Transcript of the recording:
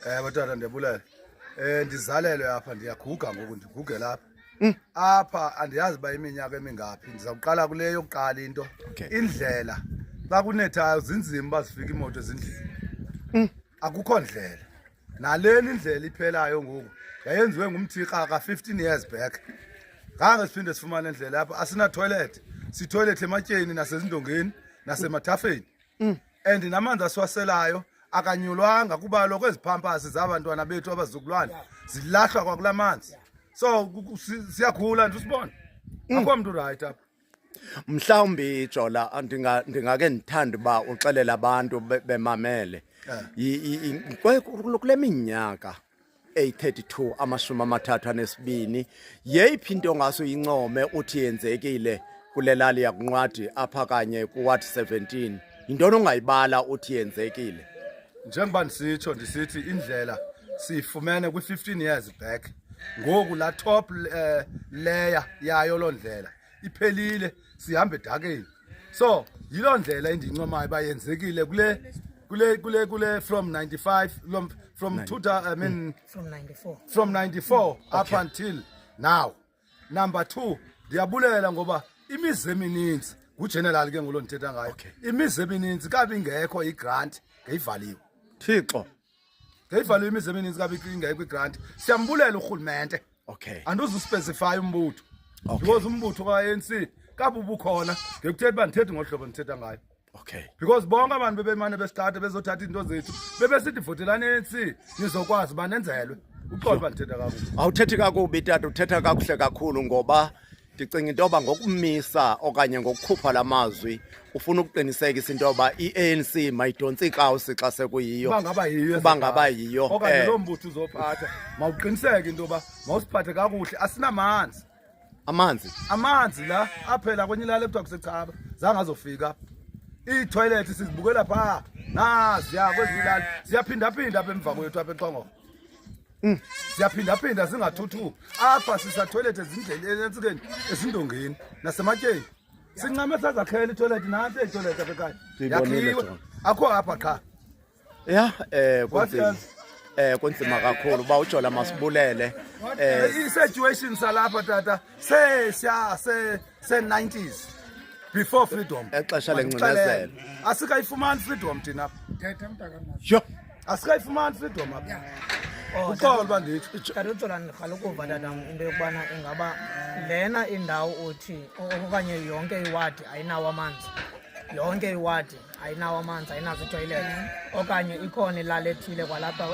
Batata, ndiyabulela. Ndizalelwe apha, ndiyaguga ngoku, ndigugela apha. Apha andiyazi uba iminyaka emingaphi. Ndizawuqala kule yokuqala into. Indlela xa kunethayo zinzima uba zifike imoto ezindlini. Akukho ndlela. Nalena indlela iphelayo ngoku yayenziwe ngumthikaka 15 years back. Zange siphinde sifumane indlela apha, asina toilet. Sitoilet ematyeni nasezindongeni nasemathafeni. And namanzi asiwaselayo akanyulwanga kuba lokho ezipampasi zabantwana bethu, abazukulwane, zilahlwa kwakula manzi. So siyakhula nje, usibona akho mntu right apha. Mhlawumbi, Jola, ndingake ndithande uba uxelele abantu bemamele. Kule minyaka eyi-32, 32, yeyiphi into ongase uyincome uthi yenzekile kule lali yakuNqwadi apha kanye kuward 17? Yintoni ongayibala uthi yenzekile? Njengoba ndisitsho, ndisithi indlela siyifumene kwi-15 years back. Ngoku laa top layer yayo loo ndlela iphelile, sihamba edakeni. So yiloo ndlela endiyincomayo uba yenzekile kule from 95 from two, I mean, From 94. From 94 up until now. Number 2, ndiyabulela ngoba imizi emininzi, ngugeneral ke ngulo ndithetha ngayo, imizi emininzi kabi ingekho igrant ngeyivaliwe. Thixo. Ngeyivaliwe imizi emininzi kabi ingekho igrant. Siyambulela urhulumente. Andizuspecify umbutho because umbutho ka-ANC kabe ubukhona ngekuthetha uba ndithethi ngohlobo ndithetha ngayo because bonke abantu bebemane besithatha bezothatha iinto zethu bebesithi votelani ANC, nizokwazi uba nenzelwe. Uxolo uba ndithetha kakubi. Awuthethi kakubi, tata, uthetha kakuhle kakhulu, ngoba ndicinga into yoba ngokumisa okanye ngokukhupha la mazwi ufuna ukuqinisekisa into yoba i-ANC mayidontse iikawusi xa sekuyiyo. Uba ngaba yiyo. Uba ngaba yiyo. Okanye loo mbutho uzophatha mawuqiniseke into yoba mawusiphathe kakuhle. Asinamanzi. Amanzi. Amanzi la aphela kwenye ilali ekuthiwa kusechaba, zange azofika. Iithoyilethi sizibukela phaa naziya kwezinye ilali, ziyaphindaphinda apha emva kwethu apha eXhongoro, ziyaphindaphinda zingathuthuki. Apha sisathoyilethi ezindleleni, entsikeni, ezindongeni nasematyeni. Sincame sazakhela ithoyilethi. Nantsi ithoyilethi apha ekhaya. Siyibonile, Yakhiwe. John. Akho apha qha. Ya, What kunzima. else? Kunzima kakhulu uba uJola, masibulele. I-situation salapha, tata, sesiya se-90s before freedom. Exesha lengcinezelo. Asikayifumani freedom thina apha. Yho. Asikayifumani freedom apha. Oh, Uxolo uba nditsho. Tata uJola, ndirhala ukuva, tatam, into yokubana ingaba lena indawo uthi okanye yonke iwadi ayinawo amanzi, yonke iwadi ayinawo amanzi, ayinazo itoyilethi, okanye ikhona ilali ethile kwalapha?